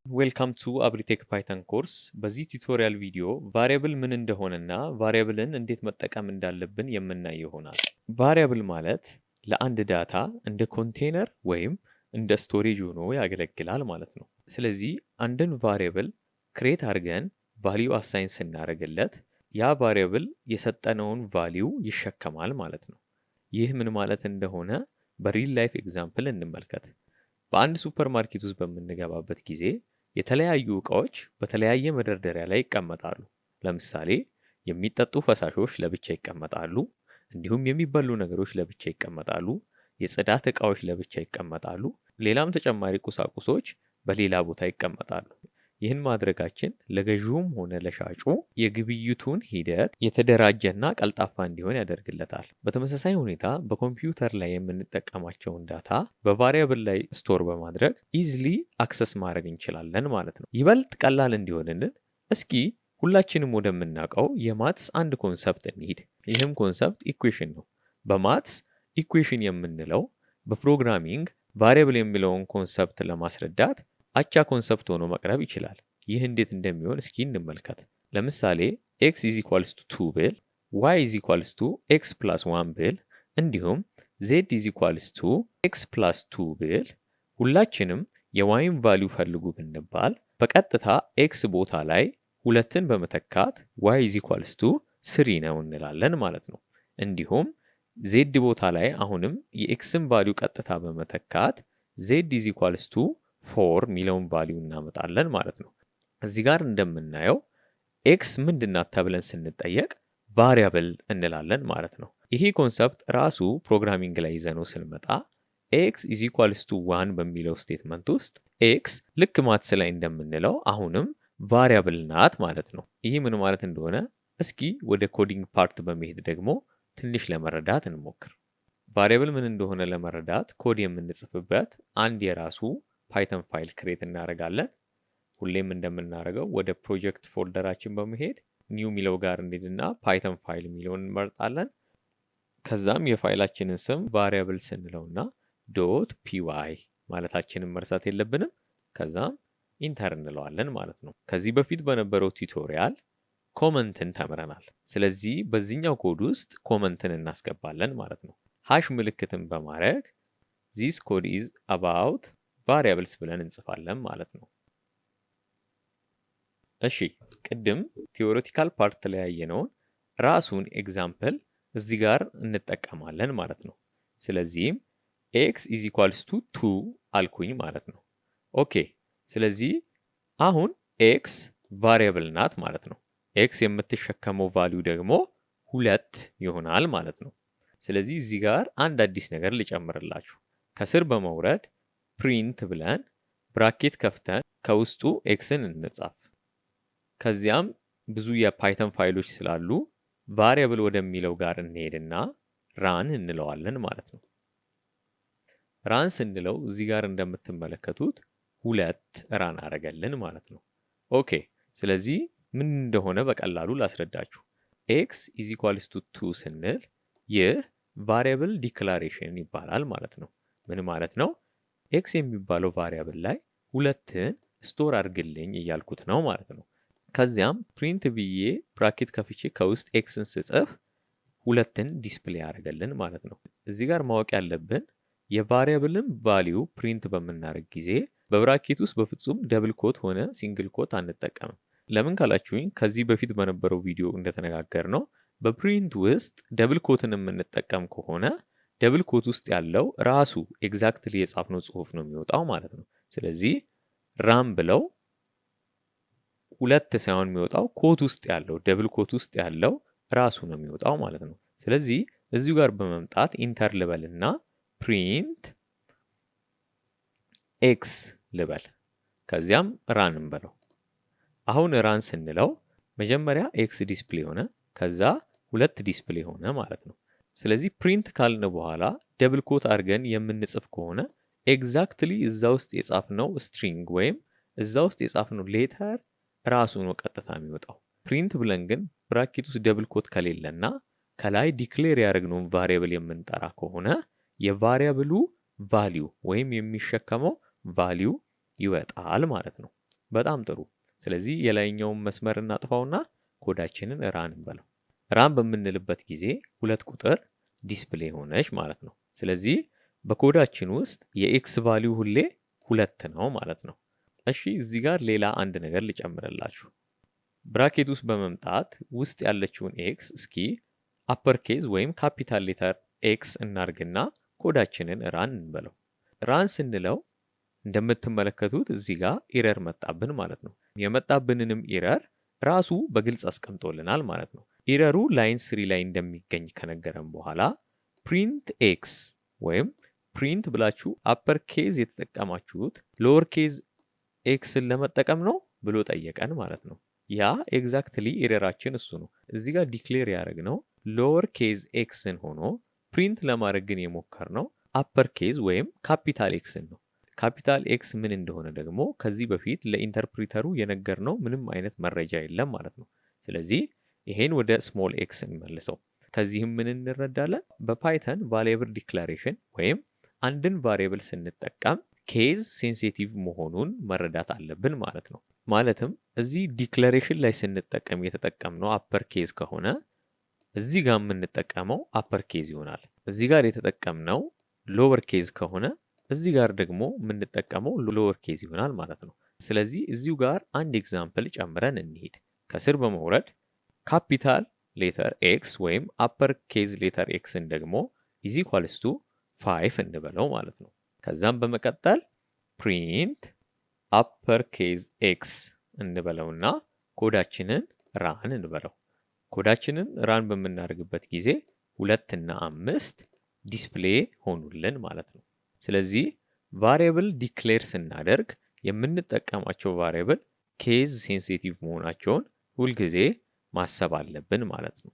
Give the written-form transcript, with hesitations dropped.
Welcome to አብሪቴክ Python course። በዚህ tutorial ቪዲዮ variable ምን እንደሆነና variable ን እንዴት መጠቀም እንዳለብን የምናይ ይሆናል። Variable ማለት ለአንድ data እንደ ኮንቴነር ወይም እንደ storage ሆኖ ያገለግላል ማለት ነው። ስለዚህ አንድን variable create አድርገን value assign ስናደርግለት ያ variable የሰጠነውን value ይሸከማል ማለት ነው። ይህ ምን ማለት እንደሆነ በ real life example እንመልከት። በአንድ ሱፐር ማርኬት ውስጥ በምንገባበት ጊዜ የተለያዩ እቃዎች በተለያየ መደርደሪያ ላይ ይቀመጣሉ። ለምሳሌ የሚጠጡ ፈሳሾች ለብቻ ይቀመጣሉ፣ እንዲሁም የሚበሉ ነገሮች ለብቻ ይቀመጣሉ፣ የጽዳት እቃዎች ለብቻ ይቀመጣሉ፣ ሌላም ተጨማሪ ቁሳቁሶች በሌላ ቦታ ይቀመጣሉ። ይህን ማድረጋችን ለገዢውም ሆነ ለሻጩ የግብይቱን ሂደት የተደራጀና ቀልጣፋ እንዲሆን ያደርግለታል። በተመሳሳይ ሁኔታ በኮምፒውተር ላይ የምንጠቀማቸውን data በ variable ላይ store በማድረግ easily access ማድረግ እንችላለን ማለት ነው። ይበልጥ ቀላል እንዲሆንልን እስኪ ሁላችንም ወደምናውቀው የ maths አንድ concept እንሂድ። ይህም concept equation ነው። በ maths equation የምንለው በ programming variable የሚለውን concept ለማስረዳት አቻ concept ሆኖ መቅረብ ይችላል። ይህ እንዴት እንደሚሆን እስኪ እንመልከት። ለምሳሌ x is equals to two ብል፣ y is equals to x plus one ብል፣ እንዲሁም z is equals to x plus two ብል፣ ሁላችንም የ y ን value ፈልጉ ብንባል በቀጥታ x ቦታ ላይ ሁለትን በመተካት y is equals to three ነው እንላለን ማለት ነው። እንዲሁም z ቦታ ላይ አሁንም የ x ን value ቀጥታ በመተካት z is equals to four የሚለውን value እናመጣለን ማለት ነው። እዚህ ጋር እንደምናየው x ምንድናት ተብለን ስንጠየቅ variable እንላለን ማለት ነው። ይሄ concept ራሱ programming ላይ ይዘነው ስንመጣ x is equals to one በሚለው statement ውስጥ x ልክ maths ላይ እንደምንለው አሁንም variable ናት ማለት ነው። ይህ ምን ማለት እንደሆነ እስኪ ወደ coding part በመሄድ ደግሞ ትንሽ ለመረዳት እንሞክር። Variable ምን እንደሆነ ለመረዳት ኮድ የምንጽፍበት አንድ የራሱ Python file create እናደርጋለን። ሁሌም እንደምናደርገው ወደ project folder ኣችን በመሄድ new የሚለው ጋር እንሄድና Python file የሚለውን እንመርጣለን። ከዛም የፋይላችንን ስም variables እንለውና .py ማለታችንን መርሳት የለብንም። ከዛም enter እንለዋለን ማለት ነው። ከዚህ በፊት በነበረው tutorial comment ን ተምረናል። ስለዚህ በዚህኛው ኮድ ውስጥ comment ን እናስገባለን ማለት ነው። Hash ምልክትን በማድረግ "This code is about variables" ብለን እንጽፋለን ማለት ነው። እሺ፣ ቅድም theoretical part ላይ ያየነውን ራሱን example እዚህ ጋር እንጠቀማለን ማለት ነው። ስለዚህም x is equals to two አልኩኝ ማለት ነው። Okay፣ ስለዚህ አሁን x variable ናት ማለት ነው። x የምትሸከመው value ደግሞ ሁለት ይሆናል ማለት ነው። ስለዚህ እዚህ ጋር አንድ አዲስ ነገር ልጨምርላችሁ። ከስር በመውረድ print ብለን bracket ከፍተን ከውስጡ x ን እንጻፍ። ከዚያም ብዙ የ Python ፋይሎች ስላሉ variable ወደሚለው ጋር እንሄድና run እንለዋለን ማለት ነው። Run ስንለው እዚህ ጋር እንደምትመለከቱት ሁለት run አረገልን ማለት ነው። Okay፣ ስለዚህ ምን እንደሆነ በቀላሉ ላስረዳችሁ። x is equals to two ስንል ይህ variable declaration ይባላል ማለት ነው። ምን ማለት ነው? X የሚባለው variable ላይ ሁለትን store አድርግልኝ እያልኩት ነው ማለት ነው። ከዚያም print ብዬ bracket ከፍቼ ከውስጥ x ን ስጽፍ ሁለትን display ያደርገልን ማለት ነው። እዚህ ጋር ማወቅ ያለብን የ variable ን value print በምናደርግ ጊዜ በ bracket ውስጥ በፍጹም double quote ሆነ single quote አንጠቀምም። ለምን ካላችሁኝ ከዚህ በፊት በነበረው ቪዲዮ እንደተነጋገርነው በ print ውስጥ double quote ን የምንጠቀም ከሆነ double quote ውስጥ ያለው ራሱ exactly የጻፍነው ጽሁፍ ነው የሚወጣው ማለት ነው። ስለዚህ run ብለው ሁለት ሳይሆን የሚወጣው quote ውስጥ ያለው፣ double quote ውስጥ ያለው ራሱ ነው የሚወጣው ማለት ነው። ስለዚህ እዚሁ ጋር በመምጣት enter ልበልና print x ልበል። ከዚያም run እንበለው። አሁን run ስንለው መጀመሪያ x display ሆነ፣ ከዛ ሁለት display ሆነ ማለት ነው። ስለዚህ print ካልን በኋላ double quote አድርገን የምንጽፍ ከሆነ exactly እዛ ውስጥ የጻፍነው string ወይም እዛ ውስጥ የጻፍነው letter ራሱ ነው ቀጥታ የሚወጣው። Print ብለን ግን bracket ውስጥ double quote ከሌለና ከላይ declare ያደረግነውን variable የምንጠራ ከሆነ የ variable ኡ value ወይም የሚሸከመው value ይወጣል ማለት ነው። በጣም ጥሩ። ስለዚህ የላይኛውን መስመር እናጥፋውና ኮዳችንን run እንበለው። Run በምንልበት ጊዜ 2 ቁጥር display ሆነች ማለት ነው። ስለዚህ በኮዳችን ውስጥ የ x value ሁሌ 2 ነው ማለት ነው። እሺ፣ እዚህ ጋር ሌላ አንድ ነገር ልጨምርላችሁ። Bracket ውስጥ በመምጣት ውስጥ ያለችውን x እስኪ upper case ወይም capital letter X እናርግና ኮዳችንን run እንበለው። Run ስንለው እንደምትመለከቱት እዚህ ጋር error መጣብን ማለት ነው። የመጣብንንም error ራሱ በግልጽ አስቀምጦልናል ማለት ነው። Error ኡ line 3 ላይ እንደሚገኝ ከነገረን በኋላ print x ወይም print ብላችሁ upper case የተጠቀማችሁት lower case x ን ለመጠቀም ነው ብሎ ጠየቀን ማለት ነው። ያ exactly error ኣችን እሱ ነው። እዚህ ጋር declare ያደረግነው lower case x ን ሆኖ print ለማድረግ ግን የሞከርነው upper case ወይም capital X ን ነው። Capital X ምን እንደሆነ ደግሞ ከዚህ በፊት ለ interpreter ኡ የነገርነው ምንም አይነት መረጃ የለም ማለት ነው። ስለዚህ ይሄን ወደ small x እንመልሰው። ከዚህም ምን እንረዳለን? በ Python variable declaration ወይም አንድን variable ስንጠቀም case sensitive መሆኑን መረዳት አለብን ማለት ነው። ማለትም እዚህ declaration ላይ ስንጠቀም የተጠቀምነው upper case ከሆነ እዚህ ጋር የምንጠቀመው upper case ይሆናል። እዚህ ጋር የተጠቀምነው lower case ከሆነ እዚህ ጋር ደግሞ የምንጠቀመው lower case ይሆናል ማለት ነው። ስለዚህ እዚሁ ጋር አንድ example ጨምረን እንሂድ። ከስር በመውረድ capital letter X ወይም upper case letter X ን ደግሞ is equals to 5 እንበለው ማለት ነው። ከዛም በመቀጠል print upper case x እንበለውና ኮዳችንን run እንበለው። ኮዳችንን run በምናደርግበት ጊዜ 2 እና 5 display ሆኑልን ማለት ነው። ስለዚህ variable declare ስናደርግ የምንጠቀማቸው variable case sensitive መሆናቸውን ሁልጊዜ ማሰብ አለብን ማለት ነው።